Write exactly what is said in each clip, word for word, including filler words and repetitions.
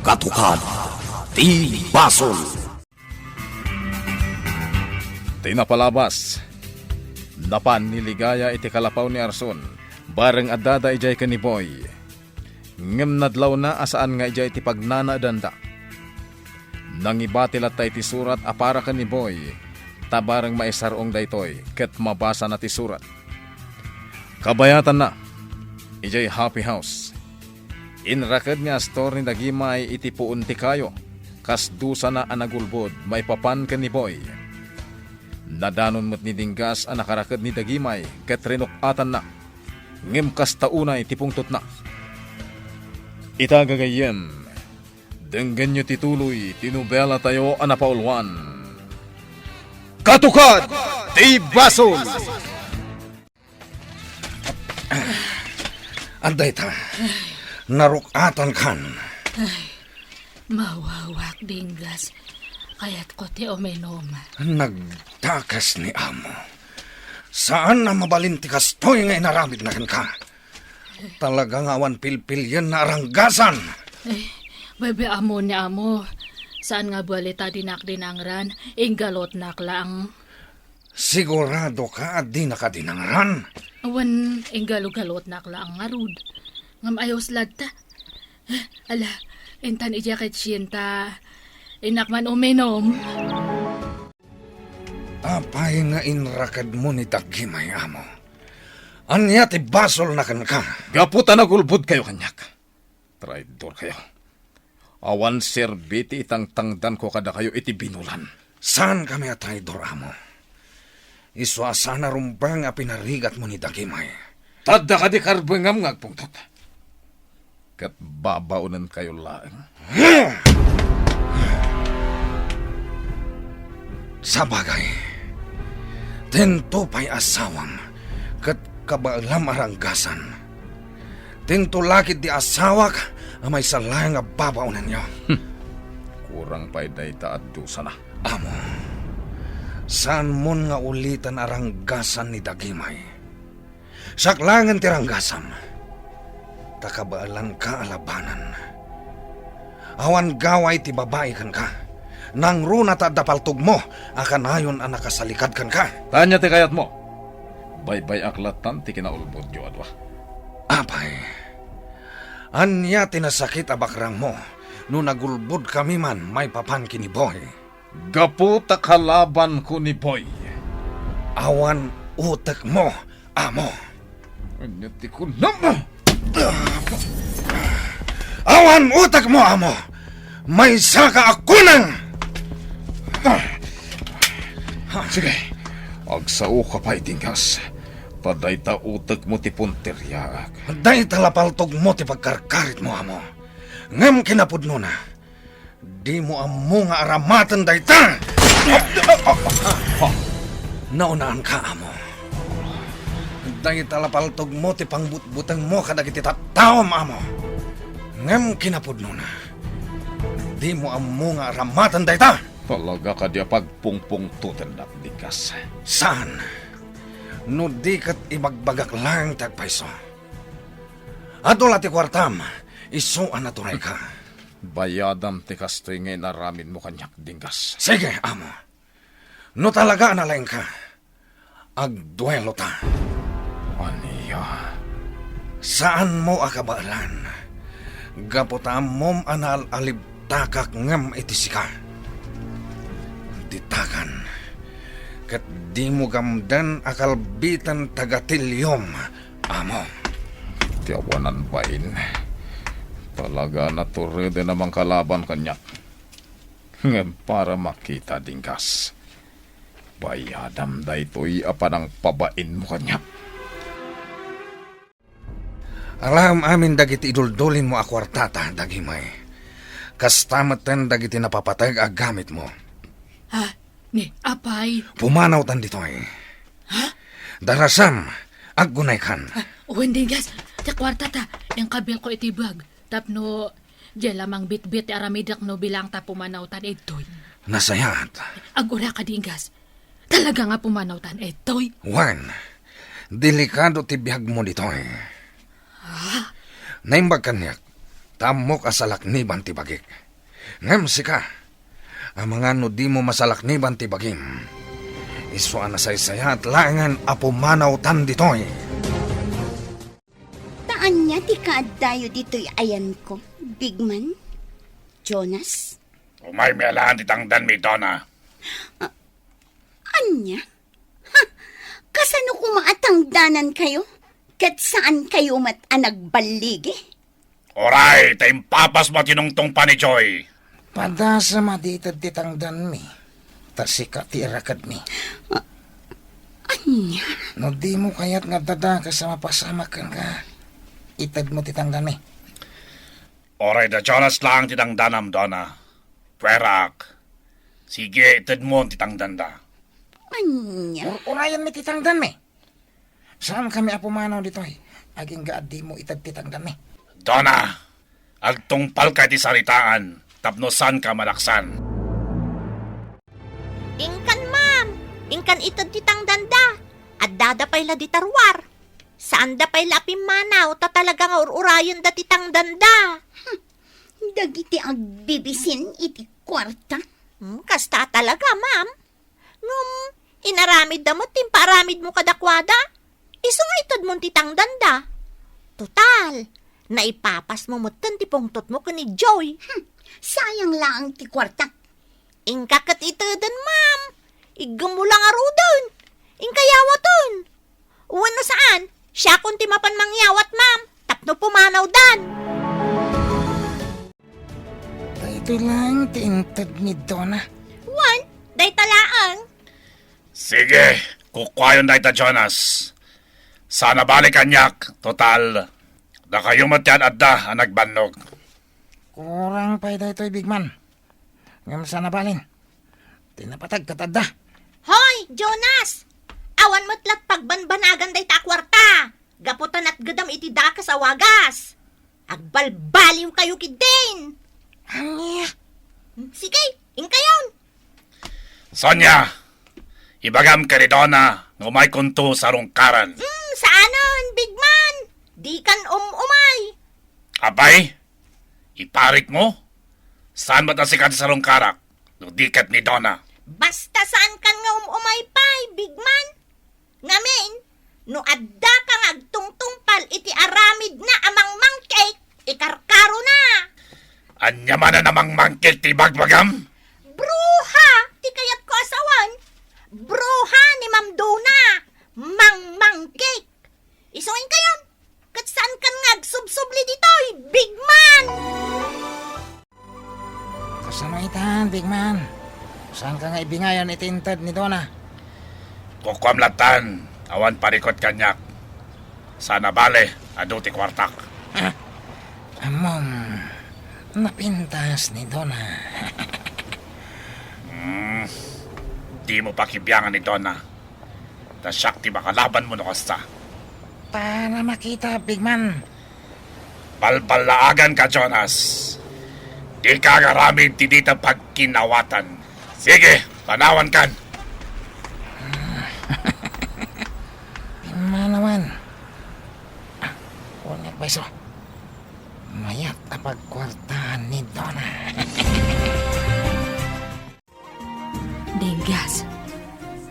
Katukad ti basol. Ti napalabas, napan ni Ligaya iti kalapaw ni Arson, bareng addada idiay ken ni Boy. Ngem nadlawna a saan nga idiay ti pagnanaedanda. Nangibati latta iti surat a para ken ni Boy, ta bareng maisar-ong daytoy ket mabasana ti surat. Kabayatanna, idiay Happy House, inraked ni Astor ni Dagimay iti puon ti kayo, kas dusana a nagulbod maipapan ken ni Boy. Nadanon met ni Dinggas a nakaraked ni Dagimay ket rinuk-atanna, ngem kasta unay ti pungtotna. Ita gagayyem, denggenyo ti tuloy ti nobelatayo a napauluan, Katukad ti Basol! Adda ita, naruk-atankan. Ay, mawawak, Dinggas. Kayatko ti uminom. Nagtakes ni amo. Saan a mabalin ti kastoy nga inaramidna kenka. Talaga nga awan pilpilienna a ranggasan. Eh, bebe, amo ni amo. Saan nga bali ta dinak dinangran, inggalotnak laeng. Sigurado ka a dinaka dinangran? Awan, inggalugalotnak laeng ngarud. Ngem ayos latta. Eh, ala, intan idiay kitchen ta. Innak man uminom. Apay nga inrakedmo ni Dagimay, amo? Ania ti basolna kenka? Gapu ta nagulbodkayo kaniak. Traidorkayo. Awan serbi ti itangtangdanko kadakayo iti binulan. Saankami a traidor, amo. Isu a saan a rumbeng a pinarigatmo ni Dagimay. Tadda kadi karbengam nga agpungtot. Ket babaonenkayo laeng. Sabagay, tinto pay asawam ket kabaelam a ranggasan. Tinto la ketdi asawak a maysa laeng a babaonenyo. Hmm. Kurang pay dayta a dusana. Amo, saanmon nga uliten a ranggasan ni Dagimay. Siak laengen ti ranggasam. Ta kabaelanka a labanan. Awan gaway ti babai kenka. Nangruna ta adda paltogmo a kanayon a nakasalikad kenka. Ania ti kayatmo? Baybay-ak lattan ti kinaulbodyo a dua. Apay, ania ti nasakit a bakrangmo no nagulbodkami man maipapan ken ni Boy? Gapu ta kalabanko ni Boy. Awan utekmo, amo. Ania ti kunam? Awan utekmo, amo. Maysaka a kunang! Sige, agsaoka pay, Dinggas. Ta dayta utekmo ti punteriaak. Dayta la paltogmo ti pagkarkaritmo, amo. Ngem kinapudnona, dimo ammo nga aramaten dayta! Naunaanka, amo. Dayta la paltogmo ti pangbutbutengmo kadagiti tattaom, amo. Ngem kinapudnona, dimo ammo nga aramaten dayta! Talaga kadi a pagpungpungtotennak, Dinggas? Saan. No di ket ibagbagak laeng ti agpayso. Adu la ti kuartam, isu a naturayka. Bayadam ti kastoy nga inaramidmo kaniak, Dinggas. Sige, amo. No talaga a nalaingka, agduelota. Ania? Saanmo a kabaelan. Gapu ta ammom a naal-alibtakak ngem iti sika. Ditakan, ket dimo gamden a kalbiten tagatiliom, amo. Ti awanan bain. Talaga natureden a mangkalaban kaniak. Ngem para makita, Dinggas, bayadam daytoy a panangpabainmo kaniak. Alaem amin dagiti iduldulinmo a kuartata, Dagimay. Kasta metten dagiti napapateg a gamitmo. Ha? Ni, apay? Pumanawtan ditoy. Ha? Darasam, aggunaykan. Ah, wen, Dinggas, ti kuartata, inkabilko iti bag. Tapno, diay la mangbitbit ti aramidek no bilang ta pumanawtan ditoy. Nasayaat. Aguraka, Dinggas. Talaga nga pumanawtan ditoy. Wen, delikado ti biagmo ditoy. Ah? Naimbag kaniak. Ta ammok a salakniban ti bagik. Ngem sika, amangan no dimo masalakniban ti bagim, isu a nasaysayaat laengen a pumanawtan ditoy. Ta ania ti kaaddayo ditoy ayanko, Bigman? Jonas? Umaymi a laeng ti tangdanmi, Dona. Ah, ania? Ha! Kasano koma a tangdanankayo? Ket saankayo met a nagballigi? Uray, ta impapasmo a tinungtungpa ni Joy. Padasem a di ited ti tangdanmi, ta sika ti irakedmi. Ah, ania? No dimo kayat nga adda dakes a mapasamak kenka, itedmo ti tangdanmi. Uray da Jonas laeng ti tangdanam, Dona. Pueraak. Sige, itedmo ti tangdanda. Ania? Ur-urayenmi ti tangdanmi. Saankami a pumanaw ditoy, agingga a dimo ited ti tangdanmi. Dona, agtungpalka iti saritaan tapno saanka a malaksan. Inkan, ma'am. Inkan ited ti tangdanda. Addada pay la dita ruar. Saanda pay la a pimmanaw ta talaga nga ur-urayenda ti tangdanda. Hmm. Dagiti agbibisin iti kuarta. Hmm, kasta a talaga, ma'am. Ngem, inaramidda met ti impaaramidmo kadakuada. Isu nga itedmon ti tangdanda. Total, naipapasmo metten ti pungtotmo ken ni Joy. Hmm, sayang laeng ti kuarta. Inka ket iteden, ma'am. Iggemmo la ngaruden. Inka yawaten. Wenno saan, siakon ti mapan mangyawat, ma'am, tapno pumanawdan. Daytoy laeng ti inted ni Dona. Wen, dayta laeng. Sige, kukuayon dayta, Jonas. Saan a bale kaniak, total, dakayo met ti ad-adda a nagbannog. Kurang pay daytoy, Bigman. Ngem saan a bale. Ti napatag ket adda. Hoy, Jonas! Awan met la pagbanbanagan dayta a kuarta. Gapu ta natgedam iti dakes a wagas. Agbalbaliwkayo ketdin. Ania? Sige, inkayon. Sonia, ibagam ken ni Dona nga umaykonto sarungkaran. Hmm, saanen, Bigman. Dikan um-umay. Apay, iparikmo? Saan met a sika ti sarungkarak, no di ket ni Dona? Basta saankan nga um-umay pay, Bigman. Ngamin, no addaka nga agtungtungpal iti aramidna a mangmangkek, ikarkarona. Ania manen a mangmangkek ti ibagbagam? Bruha ti kayatko a sawen. Bruha ni Ma'am Dona. Mangmangkek. Isu inkayon, ket saankan nga agsubsubli ditoy, Bigman! Kasano itan, Bigman? Saanka nga ibingayan iti inted ni Dona? Kukuam lattan, awan parikut kaniak. Saan a bale, adu ti kuartak. Ah, ammom, napintas ni Dona. Hmm, dimo pakibiangan ni Dona. Ta siak ti makalabanmo no kasta. Para makita, Bigman. Balballaaganka, Jonas. Dika agaramid ti dita pagkinawatan. Sige, panawankan. Pimmanawan. Unya, pweso. Mayat a pagkuartaan ni Dona. Denggas,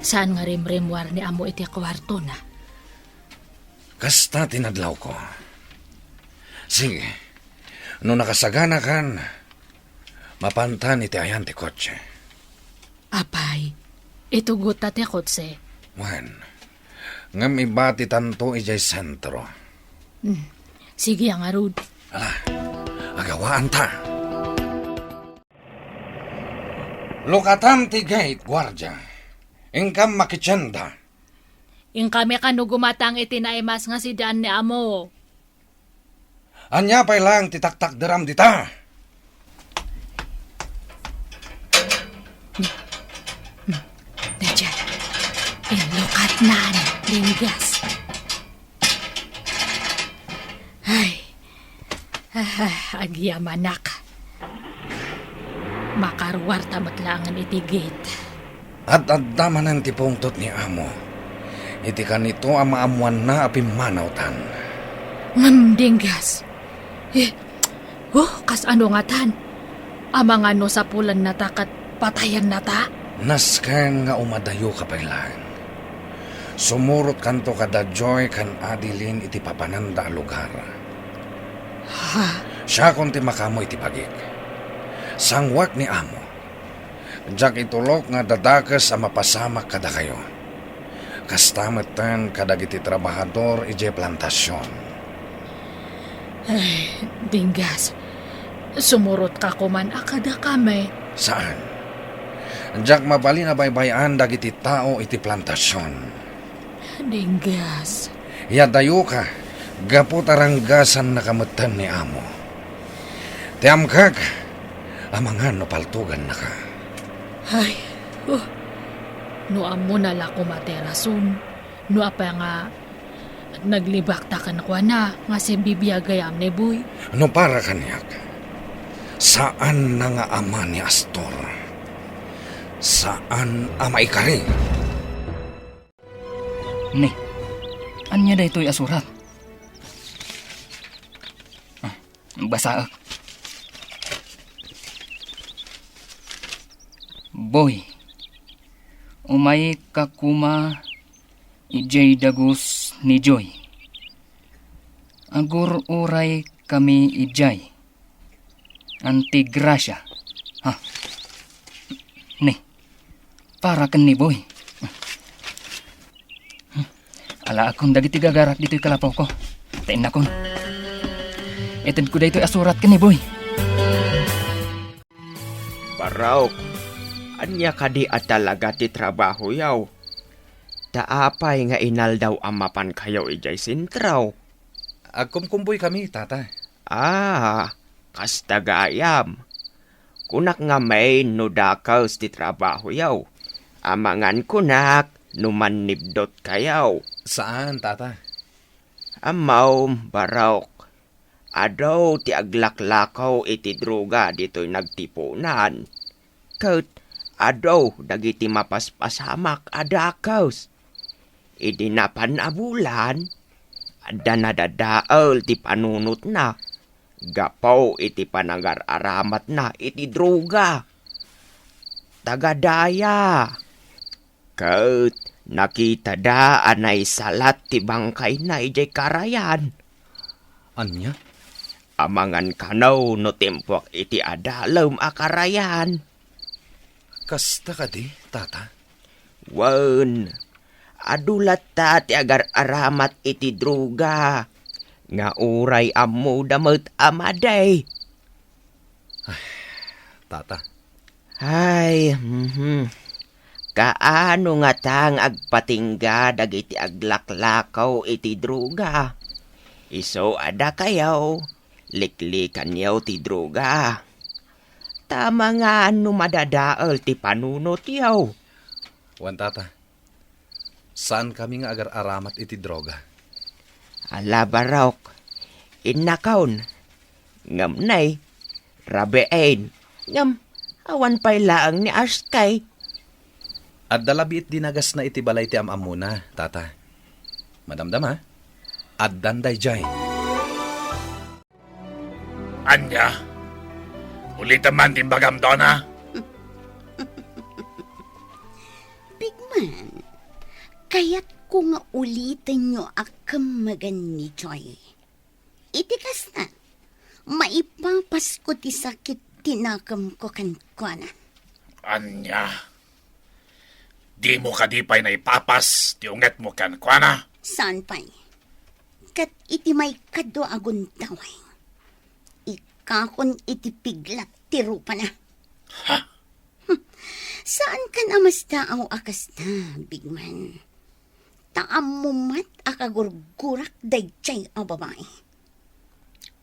saan nga rimrimmuar ni Amo iti kuartona? Kasta ti nadlawko. Sige, no nakasaganakan, mapantan iti ayan ti kotse. Apay, itugutta ti kotse. Wen, ngem ibatitanto idiay sentro. Hmm, sige a ngarud. Ala, agawaanta. Lukatam ti gate, guardia. Inkam makitienda. Inkami kano gumatang iti naimas nga sidaan ni Amo. Ania pay laeng ti taktakderam dita? Daydiay, inlukatnan, Denggas. Ay, ah, agyamanak. Makaruarta met laengen iti gate. Ad-adda manen ti pungtot ni Amo iti kanito a maammoanna a pimmanawtan. Ngem, Denggas, eh, Oh, kas ano ngatan? Amangan no sapulannata ket patayannata? Nasken nga umadayoka pay laeng. Sumurotkanto kadajoy ken Adeline iti papananda a lugar. Ha? Siakon ti makaammo iti bagik. Sanguak ni amo. Diak itulok nga dadakes a mapasamak kadakayo. Kasta metten kadagiti trabahador idiay plantasion. Ay, dinggas. Sumurotka koman a kadakami. Saan. Diak mabalin a baybay-an dagiti tao iti plantasion. Dinggas. Yadayoka, gapu ta ranggazannaka metten ni amo. Ti amkak, amangan no paltogannaka. Ay, oh. No ammona la koma ti rason, no apay nga naglibakta kenkuana nga simbibiag gayam ni Boy. No para kaniak, saanna nga ama ni Astor. Saan a maikari. Ne, ania daytoy a surat? Ah, basaek. Boy, umayka koma idiay dagus ni Joy. Agur-uray kami idiay. Anti Gracia. Ha? Ni, para ken ni Boy. Alaekon dagiti gagarak ditoy kalapawko. Ta innakon. Itedko daytoy a surat ken ni Boy. Barok, ania kadi a talaga ti trabahoyo? Ta apay nga inaldaw a mapankayo idiay sentro? Agkumkumboy kami, Tata. Ah, kasta gayam. Kunak ngamin no dakes ti trabahoyo. Amangan kunak no mannibdotkayo. Saan, Tata. Ammom, Barok, adu ti aglaklakaw iti droga ditoy nagtipunan. Ket adu dagiti mapaspasamak a dakes. Idi napan a bulan, adda nadadael ti panunotna gapu iti panagar-aramatna iti droga. Tagadaya. Ket nakitada a naisalat ti bangkayna idiay karayan. Ania? Amangan kano no timpuak iti adalem a karayan. Kasta kadi, Tata? Wen, adu latta ti agar-aramat iti droga, nga uray ammoda met a madi. Ay, Tata. Ay, mhm. Kaano ngata nga agpatingga dagiti aglaklakaw iti droga? Isu a dakayo, liklikanyo ti droga. Ta amangan no madadael ti panunotyo. Wen, Tata. Saankami nga agar-aramat iti droga. Ala, Barok, innakon. Ngem nay, rabiin. Ngem, awan pay laeng ni Askay. Adda la biit dinagasna iti balay ti am-ammona, Tata. Madamdama, addan daydiay. Ania? Ulitem man ti imbagam, Dona? Big Man, kayatko nga ulitenyo a kemmegan ni Joy. Iti kasta, maipapasko ti sakit ti nakemko kenkuana. Ania? Dimo kadi pay naipapas ti ungetmo kenkuana? Saan pay. Ket iti maikadua a gundaway, ikkakon iti piglat ti rupana. Ha? Saankan a masdaaw a kasta, Big Man. Ta ammom met a kagurgurak daydiay a babai.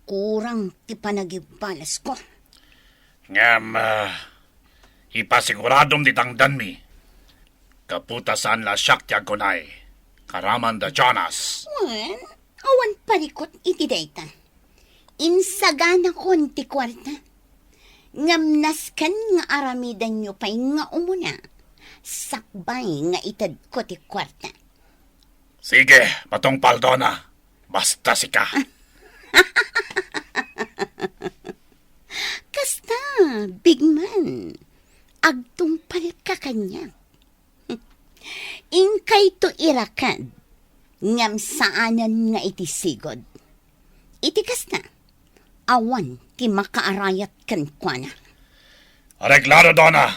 Kurang ti panagibalasko. Ngem, ah, ipasiguradom ti tangdanmi. Gapu ta saan la siak ti agkunay, karaman da Jonas. Wen, awan parikut iti dayta. Insaganakon ti kuarta. Ngem nasken nga aramidenyo pay nga umuna, sakbay nga itedko ti kuarta. Sige, patungpal, Dona. Basta sika. Big man, agtungpalka kaniak. Inkayto irakad, ngem saanen nga iti sigud. Iti kasta, awan ti makaarayat kenkuana. Areglado, Donna.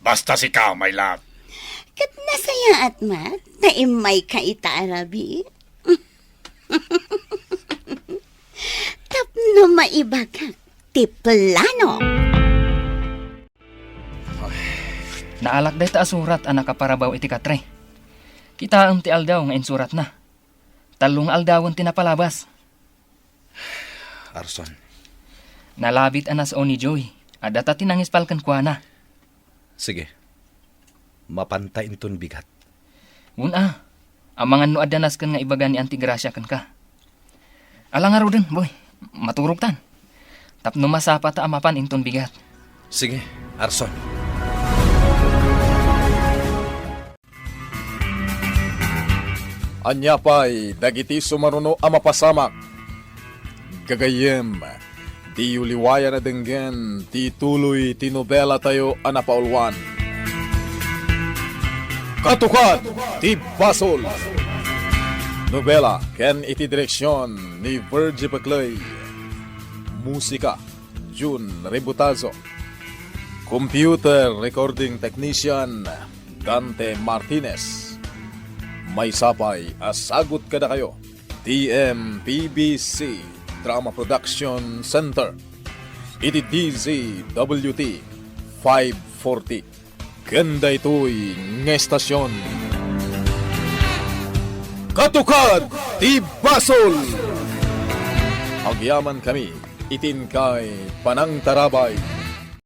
Basta sika, my love. Ket nasayaat met ta immayka ita a rabii. Tapno maibagak ti plano. Naalak dayta a surat a nakaparabaw iti katre. Kitaem ti aldaw nga insuratna. Tallo nga aldawen ti napalabas. Arson. Nalabit a nas-o ni Joy. Adda ta ti nangispal kenkuana. Sige. Mapanta inton bigat. Wen a, amangan no adda nasken nga ibaga ni Auntie Gracia kenka. Ala ngaruden, boy. Maturogtan. Tapno masapa ta a mapan inton bigat. Sige, Arson. Ania pay dagiti sumaruno a mapasamak? Gagayyem, diyo liwayan a denggen ti tuloy ti nobelatayo a napauluan. Katukad ti Basol! Nobela ken iti direksion ni Virgie Peclay. Musika, Jun Rebutazo. Computer recording technician, Dante Martinez. Maysa pay a sagut kadakayo, T M P B C Drama Production Center, iti D Z W T five forty. Ken daytoy nga estasion, Katukad ti Basol! Agyamankami iti inkay panangtarabay.